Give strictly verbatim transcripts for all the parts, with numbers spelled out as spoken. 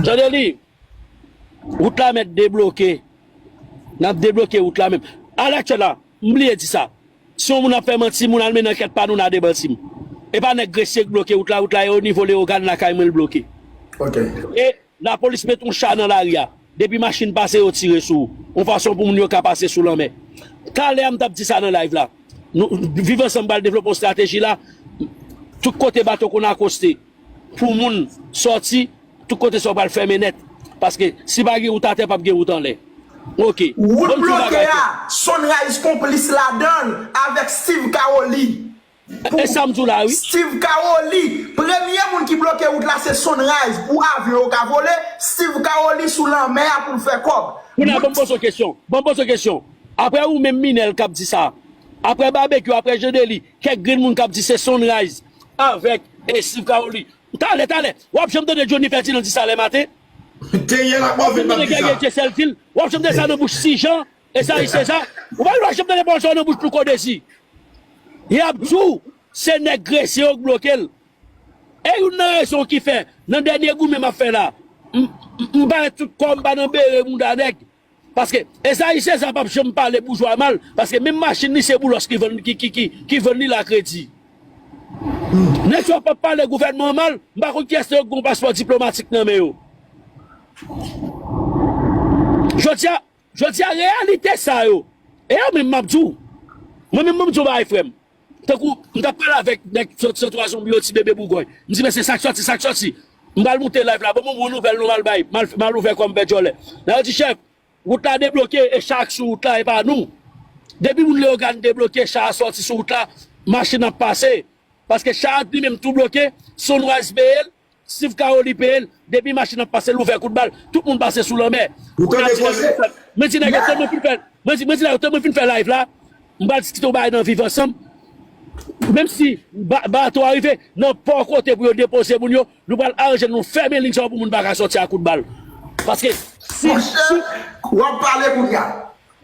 Chandeli, wout la mèt debloke. N ap debloke wout la menm. Alèktyèl la, m bliye di sa. Si yon moun ap fè manti, moun al mennen ankèt pa nou, n a demanti m. E pa nèg Gresye k bloke wout la, wout la e o nivo Leyogàn lakay mwen l bloke. Ok. E lapolis met yon cha nan lari a. Depi machin pase, yo tire sou ou. Yon fason pou moun yo ka pase sou lanmè. Talè a m t ap di sa nan live la. Nou, Viv Ansanm pral devlope yon estrateji la. Tout kote bato konn akoste. Pou moun sòti, tout kote sa w pral fèmen nèt. Paske si pa gen wout atè, p ap gen wout anlè. Ok. Wout bloke a, Sunrise konplis ladan l avèk Steve Caoli. E sa m di w la, wi. Steve Caoli, premye moun ki bloke wout la se Sunrise pou avyon yo ka vole, Steve Caoli sou lanmè a pou l fè kòb. Kounye a, ban m poze w kesyon. Ban m poze w kesyon. Apre ou menm Minèl k ap di sa. Apre Babekyou, apre Jandeli, kèk grenn moun k ap di se Sunrise avèk e Steve Caoli. Talè, talè, w ap janm tande Johnny Ferdinand di sa lè maten? Te yè la mòve m ap di sa. Dyesèl di l, w ap janm tande sa nan bouch Ti Jan, e sa, e se sa. Ou pa janm tande pawòl sa yo nan bouch Louko Dezi. Y ap di w, se nèg Gresye yo k bloke l. E youn nan rezon ki fè, nan dènye goumen m ap fè la, m, m, m bay tout kò m pa nan bere mouda nèg. Paske Esayi Seza p ap janm pale boujwa mal, paske menm machin li se Boulos ki vann, ki, ki, ki, ki vann li la kredi. Nèg sa yo p ap pale gouvènman an mal, m pa konn kiyès nan yo ki gen yon paspò diplomatik nan men yo. Jodi a, jodi a reyalite sa yo, e yo menm m ap di w. Mwen menm, mwen m di w bagay, frè m. Tankou m t ap pale avèk nèg Santwa Zonbi yo, Ti Bebe Bougòy. M di, mesye, sa k sòti, sa k sòti. M pral moute live la, ban m yon bon nouvèl nou m al bay, m al, m al ouvè kò m pè djòlè. Nan yo di, chèf, wout la debloke, e cha k sou wout la, e pa nou. Depi moun Leyogàn debloke, cha a sòti sou wout la, machin ap pase. Paske cha a li menm tou bloke, Sunrise peye l, Steve Caoli peye l, depi machin ap pase, l ouvè kout bal, tout moun pase sou lanmè. Ou tande koze? Mwen di nèg yo tèlman fin fè, mwen di, mwen di nèg yo tèlman fin fè live la, m pral diskite yon bagay nan Viv Ansanm. Menm si ba- bato a rive nan pò kote pou yo depoze moun yo, nou pral aranje nou fèmen liy sa yo pou moun pa ka sòti a kout bal. Paske si, Monchè, si, w ap pale kounye a.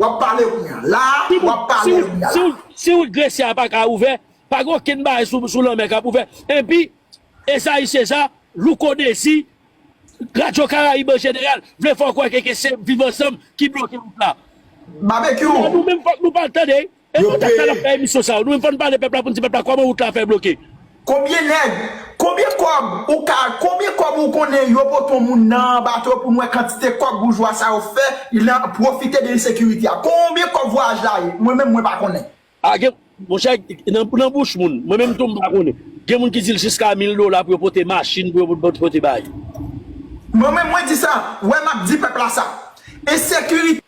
W ap pale kounye a. La, si w ap wout, si pale wout, kounye a. Si wout, si wout Gresye a pa ka ouvè, pa gen okenn bagay sou, sou lanmè k ap ouvè. Epi, Esayi Seza, Louko Dezi, Radyo Karayib an jeneral, vle fè w kwè ke, ke se Viv Ansanm ki bloke wout la. Babekyou. Nou menm fòk nou pa tande. E Yo nou tèt sa n ap peye. Fè emisyon sa yo. Nou menm fò n pale pèp la pou n di pèp la kòman wout la fè bloke. Konbyen nèg, konbyen kòb ou ka, konbyen kòb ou konnen yo pote yon moun nan bato pou n wè kantite kòb boujwa sa yo fè, nan pwofite de ensekirite a? Konbyen kòb vwayaj la ye? Mwen menm, mwen pa konnen. A gen, monchè, nan, nan bouch moun, mwen menm tou m pa konnen. Gen moun ki di l jiska mil dola pou yo pote machin, pou yo pote bagay. Mwen menm, mwen di sa, wè m ap di pèp la sa. Ensekirite.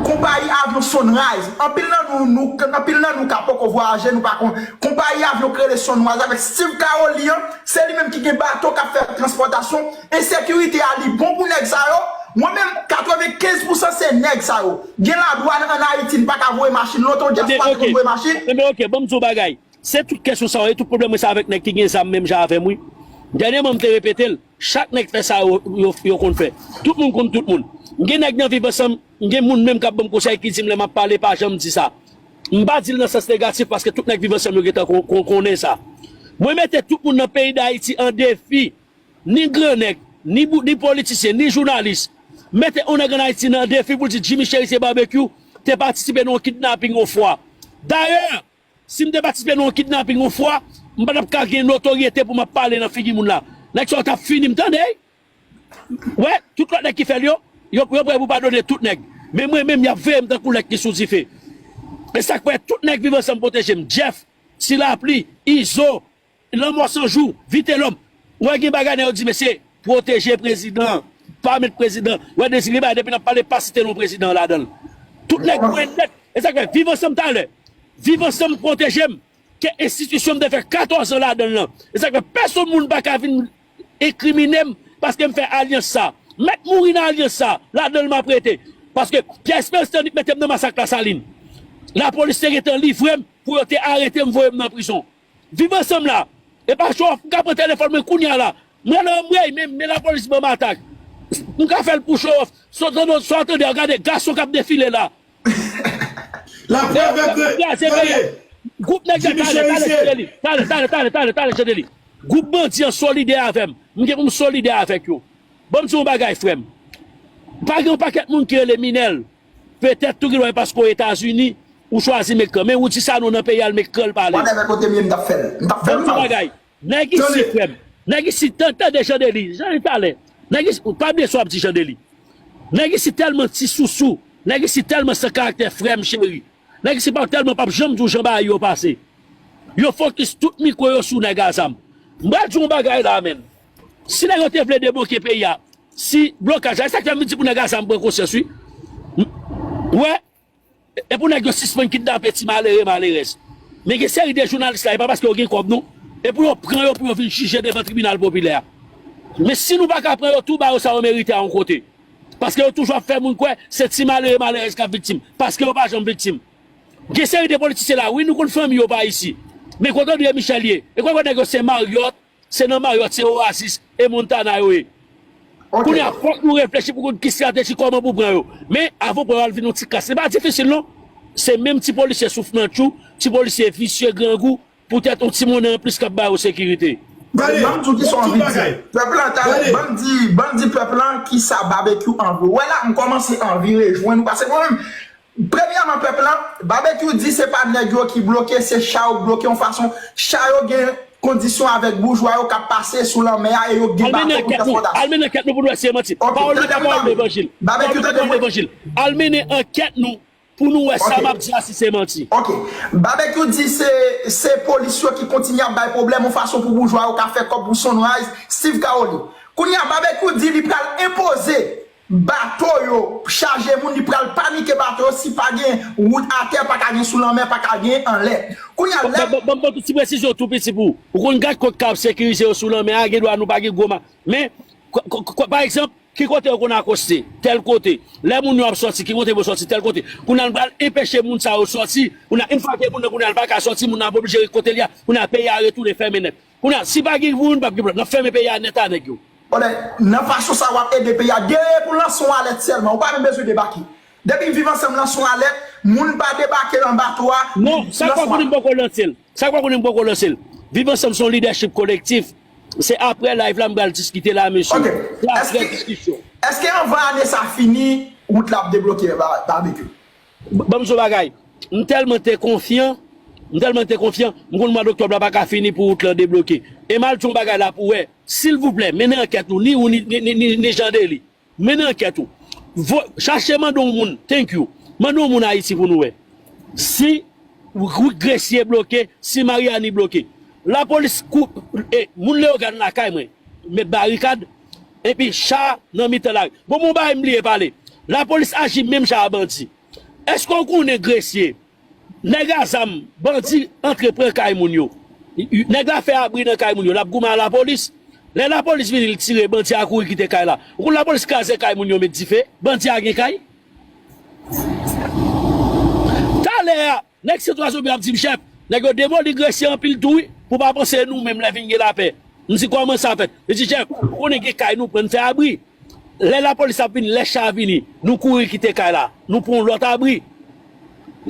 Konpayi avyon Sunrise, anpil nan nou, nou, anpil nan nou ka poko vwayaje, nou pa konn. Konpayi avyon k rele Sunrise avèk Steve Caoli an, se li menm ki gen bato k ap fè transpòtasyon. Ensekirite a li bon pou nèg sa yo. Mwen menm, katrevenkenz pousan se nèg sa yo. Gen ladwàn ann Ayiti, n pa ka voye machin. Lontan dyaspora te konn voye machin. Ebyen, ok, ban m di w bagay. Se tout kesyon sa yo, e tout pwoblèm mwen se avèk nèg ki gen zam menm jan avè m, wi. Dènyèman, m te repete l, chak nèg fè sa yo, yo, yo konn fè. Tout moun konn tout moun. M gen nèg nan Viv Ansanm, m gen moun menm k ap ban m konsèy ki di m lè m ap pale, pa janm di sa. M pa di l nan sans negatif, paske tout nèg Viv Ansanm yo gentan kon- kon- konnen sa. Mwen mete tout moun nan peyi Dayiti an defi, ni gran nèg, ni bou- ni politisyen, ni jounalis. Mete yon nèg ann Ayiti nan defi pou l di Jimmy Chérizier Barbecue te patisipe nan yon kidnaping yon fwa. Dayè, si m te patisipe nan yon kidnaping yon fwa, m pa t ap ka gen notoryete pou m ap pale nan figi moun la. Nèg sa yo t ap fini m, tande. Wè, tout lòt nèg ki fè l yo, yo, yo prè pou padone tout nèg. Men mwen menm, y ap veye m tankou lèt ki sou dife. E sa k fè tout nèg Viv Ansanm pwoteje m. Jeff, Ti Lapli, Izo, Lanmò San Jou, Vitelòm. Wè gen bagay nan yo di, mesye, pwoteje prezidan, pa met prezidan. Wè Dezire bay depi n ap pale, pa site non prezidan an ladan l. Tout nèg mwen nèt. E sa k fè Viv Ansanm talè. Viv Ansanm pwoteje m. Ke enstitisyon m te fè katòz an ladan l lan. E sa k fè pèsonn moun pa ka vin enkrimine m paske m fè alyans sa. Mèt mouri nan alyans sa, ladan l m ap rete. Paske Pierre Esperance te annik mete m nan masak Lasalin. Lapolis te gentan livre m pou yo te arete m, voye m nan prizon. Viv Ansanm la, e pa show off, m ka pran telefòn mwen kounye a la. Mwen nan anmwey, men, men lapolis ban m atak. M ka fè l pou show off. Sa w tande, sa w tande a, gade gason k ap defile la. La preuve de, Kraze peyi a. Gwoup nèg la, talè, talè, Chandeli. Talè, talè, talè, talè, talè, Chandeli. Gwoup bandi an solidè avè m. M gen pou m solidè avèk yo. Ban m di w yon bagay, frè m. Pa gen yon pakèt moun ki rele Minèl. Petèt tou gen dwa paske w Etazini, ou chwazi met kran. Men Roody Sanon nan peyi a, l met kran, l pale. Whatever kote m ye, m t ap fè l. M t ap fè l. Ban m di w yon bagay. Nèg isit, frè m. Nèg isit, tan-, tande Jan Deli. Jan Deli talè. Nèg isit, pa bliye sa w ap di Jan Deli. Nèg isit tèlman ti sousou. Nèg isit tèlman san karaktè, frè m cheri. Nèg isit pa tèlman p ap janm di w jan bagay yo pase. Yo fokis tout mikwo yo sou nèg a zam. M pral di w yon bagay la, menn. Si nèg yo te vle debloke peyi a, si blokaj la, e sa k fè m vin di pou nèg a zam pran konsyans, wi. M-, wè, e pou nèg yo sispann kidnape ti malere, malerèz. Men gen seri de jounalis la, e pa paske yo gen kòb, non. E pou yo pran yo, pou yo vin jije devan tribinal popilè a. Men si nou pa ka pran yo tou, ba yo sa yo merite a yon kote. Paske yo toujou ap fè moun kwè se ti malere, malerèz k ap viktim. Paske yo pa janm viktim. Gen seri de politisyen la, wi, nou konn fanmi yo pa isi. Men kote André Michel ye? E kote nèg yo se Marriott, se nan Marriott, se Oasis, e Montana yo ye. Kounye a, fòk nou reflechi pou konn ki estrateji, kòman pou pran yo. Men, avan pran yo al vin yon ti kras. Li pa difisil, non. Se menm ti polisye souflantchou, ti polisye visye grangou, poutèt yon ti monnen anplis k ap ba yo sekirite. Gade, ban m di w ki sa w anvi di. Pèp lan, ta, ban m di, ban m di pèp lan ki sa Babekyou anvi. Wè la, m kòmanse anvi rejwenn ou, paske mwen menm, premyèman, pèp lan, Babekyou di se pa nèg yo ki bloke, se cha yo k bloke yon fason, cha yo gen kondisyon avèk boujwa yo k ap pase sou lanmè a e yo gen bato pou transpòtasyon. Al mennen ankèt nou pou n wè si se manti. Pawòl nou pa pawòl levanjil. Pawòl nou pa pawòl levanjil. Al mennen ankèt nou pou nou wè sa m ap di a si se manti. Ok. Babekyou di se, se polis yo ki kontinye ap bay pwoblèm yon fason pou boujwa yo ka fè kòb pou Sunrise, Steve Caroli. Kounye a, Babekyou di li pral enpoze bato yo chaje moun, li pral panike bato yo, si pa gen wout atè, pa ka gen sou lanmè, pa ka gen anlè. Kounye a, lè... Ban m ba w tout ti presizyon tou piti pou ou konn gad kot k ap sekirize yo sou lanmè a, gen dwa nou pa gen gwo ma. Men, pa egzanp, ki kote yo konn akoste? Tèl kote. Lè moun yo ap sòti, ki kote yo sòti? Tèl kote. Kounye a, nou pral enpeche moun sa yo sòti. Kounye a, yon fwa ke moun nan, kounye a, l pa ka sòti, moun nan ap oblije ret kote l ye a. Kounye a, peyi a retounen fèmen nèt. Kounye a, si pa gen pou moun, p ap gen pwoblèm. N ap fèmen peyi a nèt a nèg yo. Konnen, nan fason sa w ap ede peyi a, deye pou lanse yon alèt sèlman. Ou pa menm bezwen debake. Depi Viv Ansanm lanse yon alèt, moun pa debake nan bato a. Non, sa k pa konnen m poko lanse l. Sa k pa konnen m poko lanse l. Viv Ansanm se yon lidèchip kolektif. Se aprè live la m pral diskite la, mesye. Ok. Se aprè diskisyon. Èske anvan ane sa fini, wout la ap debloke, Babekyou? Ban m di w bagay. M tèlman te konfyan, m tèlman te konfyan, m konn mwa doktòb la pa ka fini pou wout lan debloke. E m al di w bagay la pou wè. Silvouplè, mennen ankèt nou, ni ou, ni, ni, ni, ni, ni Jan Deli. Mennen ankèt ou. Vo-, chache mande yon moun, thank you. Mande yon moun Ayiti pou nou wè. Si wout Gresye bloke, si Mariani bloke. Lapolis kou-, e, moun Leyogàn lakay mwen, met barikad, epi cha nan mitan lari. Bon, bon, bagay m bliye pale. Lapolis aji menm jan a bandi. Èske w konnen Gresye? Nèg a zam, bandi antre pran kay moun yo. Nèg la fè abri nan kay moun yo, l ap goumen a lapolis. Lè lapolis vini, l tire, bandi a kouri kite kay la. Ou konn lapolis kraze kay moun yo, met dife, bandi a gen kay? Talè a, nèg Sentwazonbi ap di m, chèf, nèg yo demoli Gresye anpil tou wi, pou pa panse nou menm lè vin gen lapè. M di, kòman sa fèt? Li di, chèf, ou konnen gen kay nou pran, n fè abri. Lè lapolis ap vini, lè cha vini, nou kouri kite kay la, nou pran yon lòt abri.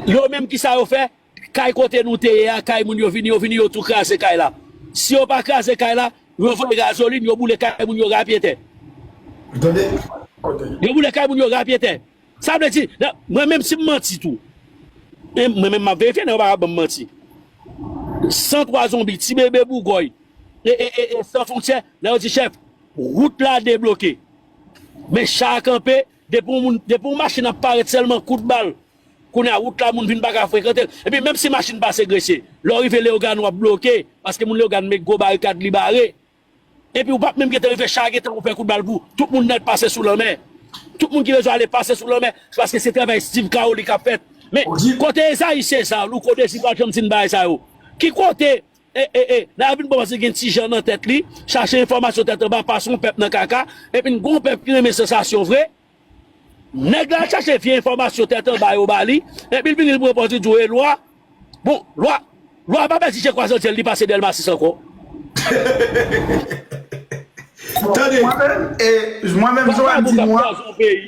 Yo menm, kisa yo fè? Kay kote nou te ye a, kay moun yo vini, yo vini, yo tou kraze kay la. Si yo pa kraze kay la, yo voye gazolin, yo boule kay moun yo rapyetè. Tande? Ok. Yo boule kay moun yo rapyetè. Sa vle di, nan, mwen menm si m manti tou, e mwen menm m ap verifye, nèg yo pa ka ban m manti. Sentwazonbi, Ti Bebe Bougòy, e, e, e, e San Fwontyè, lè yo di, chèf, wout la debloke. Men cha a kanpe, depi yon moun, depi yon machin ap parèt sèlman, kout bal. Kounye a, wout la, moun vin pa ka frekante l. Epi menm si machin pase Gresye, lè w rive Leyogàn, w ap bloke, paske moun Leyogàn met gwo barikad, li bare. Epi w p ap menm gentan rive, cha gentan pou fè kout bal pou tout moun nèt pase sou lanmè. Tout moun ki bezwen ale pase sou lanmè, se paske se travay Steve Caroli k ap fèt. Men, kote Esaïe César, Louko Désir pa t janm di n bagay sa yo? Ki kote, e, e, e, n a vin bon paske gen ti jan nan tèt li, chache enfòmasyon tèt anba, pase yon pèp nan kaka, epi n gon pèp ki renmen sansasyon vre. Nèg la al chache vye enfòmasyon tèt anba yo ba li, epi l vini l pran pòz li di w, e lwa, bon, lwa, lwa pa pèdi je kwaze antyèl li pase Dèlma sis ankò. Tande. Mwen menm, e, mwen menm, Joel di mwen,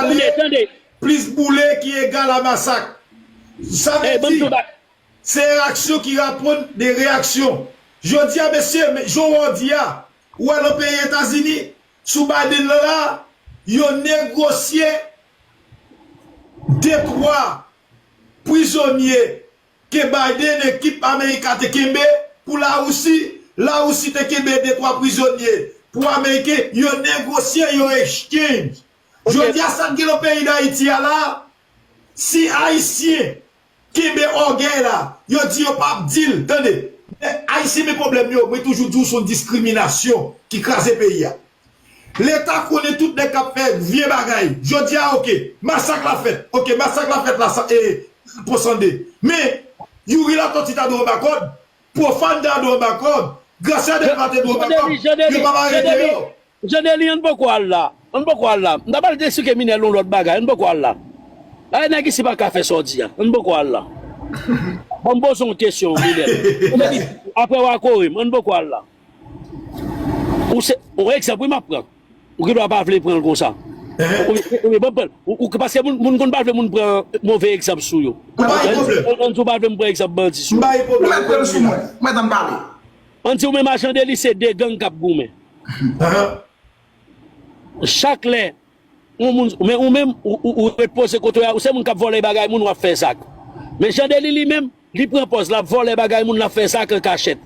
Tande, tande. Plis boule ki egal a masak. Sa vle di, se reyaksyon ki raponn de reyaksyon. Jodi a, mesye, men, jan w di a, ou wè nan peyi Etazini, sou Biden lan la, yo negosye detwa prizonye ke Biden ekip Amerika te kenbe pou Lawousi. Lawousi te kenbe detwa prizonye pou Ameriken. Yo negosye, yo exchange. Jodi a, sa k gen nan peyi Dayiti a la, si Ayisyen kenbe ògèy la, yo di yo p ap di l, tande. Men Ayisyen, men pwoblèm yo, mwen toujou di w se yon diskriminasyon ki kraze peyi a. Leta konnen tout nèg k ap fè vye bagay. Jodi a, oke, masak la fèt. Oke, masak la fèt la, sa, e, Ponsonde. Men, Youri Latortue ta dwe anba kòd, Pwofàn ta dwe anba kòd, Gracia Delva te dwe anba kòd. Yo pa arete yo. Jandeli, ann poko al la. Ann poko al la. M ta pral eksplike Minèl yon lòt bagay. Ann poko al la. Ay, nèg isi pa ka fè sa w di a. Ann poko al la. Ban m poze w yon kesyon, Minèl. Apre w a kore m. Ann poko al la. Ou se, yon egzanp, wi, m ap pran. Ou gen dwa pa vle pran l konsa. Ou, ou, ou, ou, ou, ou, paske moun, moun konn pa vle moun pran move egzanp sou yo. Ou pa gen pwoblèm. Ann, ann di w pa vle m pran egzanp bandi sou yo. M pa gen pwoblèm. Ou mèt pran l sou mwen. Mèt ann pale. Ann di w menm a Jandeli se de gang k ap goumen. Chak lè yon moun, men ou menm, ou, ou, ou ret poze kote w a, ou se moun k ap vòlè bagay moun, w ap fè zak. Men Jandeli li menm, li pran pòz, l ap vòlè bagay moun, l ap fè zak an kachèt.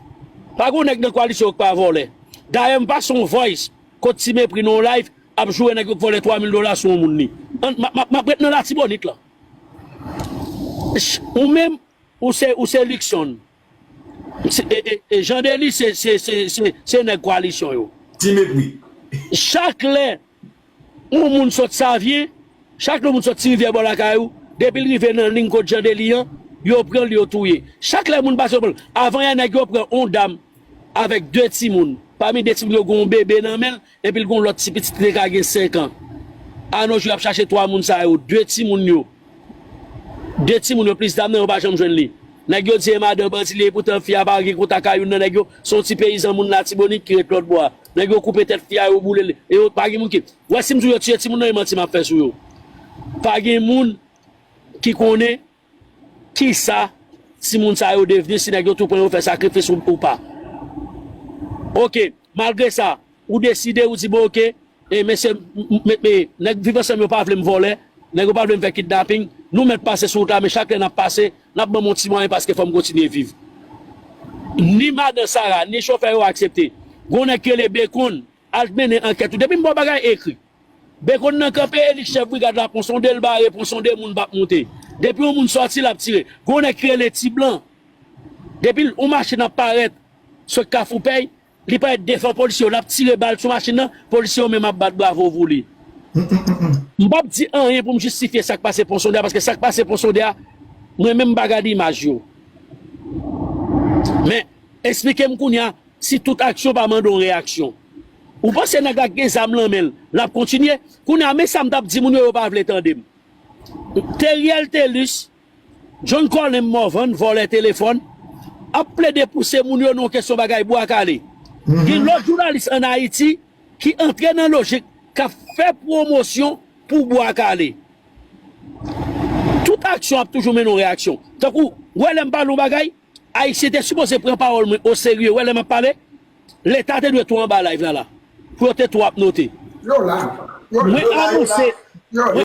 Pa gen nèg nan koalisyon yo k pa vòlè. Dayè, m pase yon voice, kot Ti Mepri nan yon live, ap joure nèg yo k vòlè twa mil dola sou yon moun li. Ann, m ap, m ap, m ap ret nan Latibonit la. Ch-, ou menm, ou se, ou se Luckson. Se, e, e, e Jandeli se, se, se, se, se nèg koalisyon yo. Ti Mepri. Chak lè yon moun sot Savyen, chak lè yon moun sot Ti Rivyè bò lakay ou, depi l rive nan liy kot Jandeli an, yo pran l, yo touye. Chak lè moun pase, yo pran l. Avan yè, nèg yo pran yon dam avèk de timoun. Pami de timoun yo, gen yon bebe nan men l, epi l gen yon lòt ti pitit ki te ka gen senk an. Anojou, y ap chache twa moun sa yo, de timoun yo. De timoun yo plis dam nan, yo pa janm jwenn li. Nèg yo di e madan bandi li ye, poutan fi a pa gen kontak a youn nan nèg yo. Se yon ti peyizan moun Latibonit ki ret lòt bò a. Nèg yo koupe tèt fi a, yo boule l. E yo pa gen moun ki. Wè, si m di w yo tiye timoun nan, e manti m ap fè sou yo. Pa gen moun ki konnen kisa timoun sa yo devni, si nèg yo tou pran yo fè sakrifis ou, ou pa. Oke, malgre sa, ou deside, ou di, bon, oke, e mesye, m, m, m, m, nèg Viv Ansanm yo pa vle m vòlè, nèg yo pa vle m fè kidnaping, nou mèt pase sou wout la, men chak lè n ap pase, n ap ban m yon ti mwayen paske fò m kontinye viv. Ni madan Sara, ni chofè yo aksepte. Gon nèg ki rele Bekonn, al mennen ankèt ou. Depi m ba w bagay ekri. Bekonn nan kanpe, e li k chèf brigad la, Ponsonde, l bare, Ponsonde, moun p ap moute. Depi yon moun sòti, l ap tire. Gon nèg ki rele Ti Blan. Depi yon machin ap parèt sot Kafou Pèy, li parèt devan polisye yo, l ap tire bal sou machin nan, polisye yo menm ap bat bravo pou li. M p ap di anyen pou m jistifye sa k pase Ponsonde a, paske sa k pase Ponsonde a, mwen menm m pa gade imaj yo. Men, eksplike m kounye a, si tout aksyon pa mande yon reyaksyon. Ou panse nèg la k gen zam nan men l, l ap kontinye? Kounye a, men sa m t ap di moun yo, yo pa vle tande m. Theriel Thelus, John Colin Morvan, vòlè telefòn, ap plede pouse moun yo nan yon kesyon bagay bwa kale. Gen lòt jounalis ann Ayiti ki antre nan lojik k ap fè pwomosyon pou bwa kale. Tout aksyon ap toujou mennen yon reyaksyon. Tankou, w wè lè m pale yon bagay, Ayisyen te sipoze pran pawòl mwen oserye. W wè lè m ap pale, Leta te dwe tou anba live la la. Pou yo te tou ap note. Yo la. Yo, mwen yo la, yo la. Anonse, yo, mwen